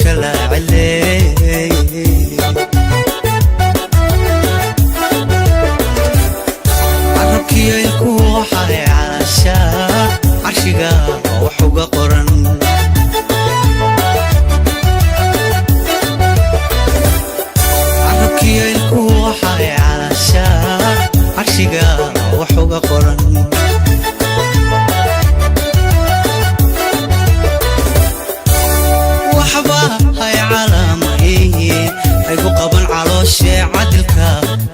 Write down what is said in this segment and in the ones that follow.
Kala celeey. Carabkiyo ilkuhu waxay calaashaa carshiga wax uga qoran. Carabkiyo ilkuhu waxay calaashaa carshiga wax uga qoran. Waxba hay calaamaye haygu qaban calooshee, cadilka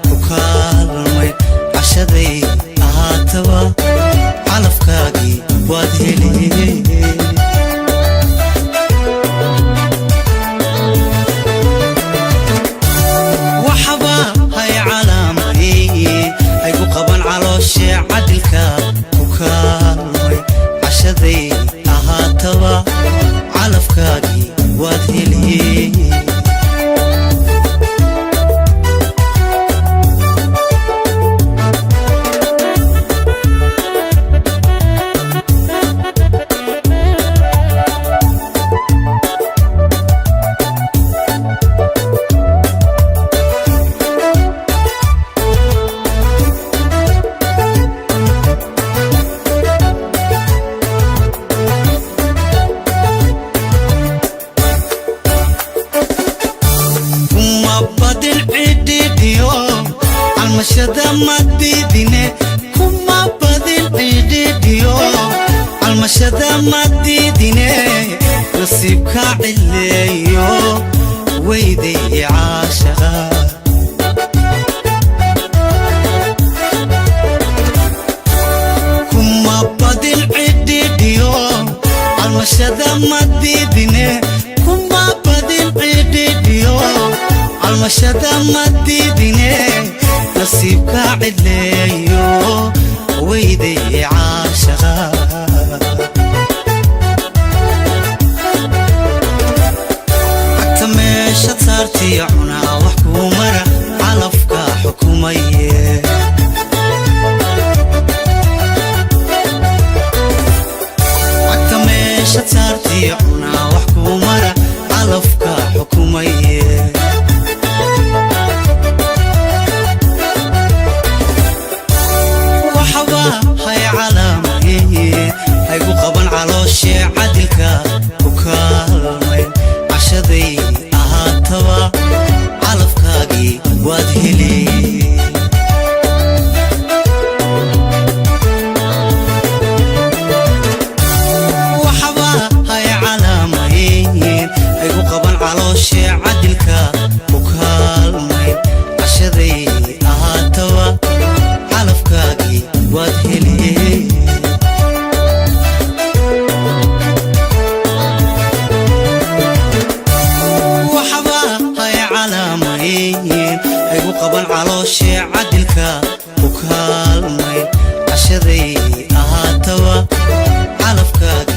ku kaalmay. Cashaday ahaataba calafkaagii waad heli. Waxba hay calaamaye haygu qaban calooshee, cadilka ku kaalmay. Cashaday ahaataba calafkaagii waad heli. Kuma badin cidhidhiyo calmashada madidine, kuma badin cidhidhiyo calmashada madidine. Nasiibka cileeyo weyday caashaqa. Kuma badin cidhidhiyo calmashada madidine, kuma badin cidhidhiyo calmashada madidine. Nasiibka cidleeyo weyday caashaqa. Cagta meesha saartiyo cunaa wax kuu mara, calafka xukumaye. Cagta meesha saartiyo cunaa wax kuu mara, calafka xukumaye. Waxba hay calaamaye haygu qaban calooshee, cadilka ku kaalmayn. Cashaday ahaataba calafkaagii waad heli. Waxba hay calaamayn haygu qaban calooshee, cadilka ku kaalmayn. Cashaday ahaataba calafkaagii waad heli. Waxba hay calaamayn haygu qaban calooshee, cadilka ku kaalmayn. Cashaday ahaataba calafkaagii.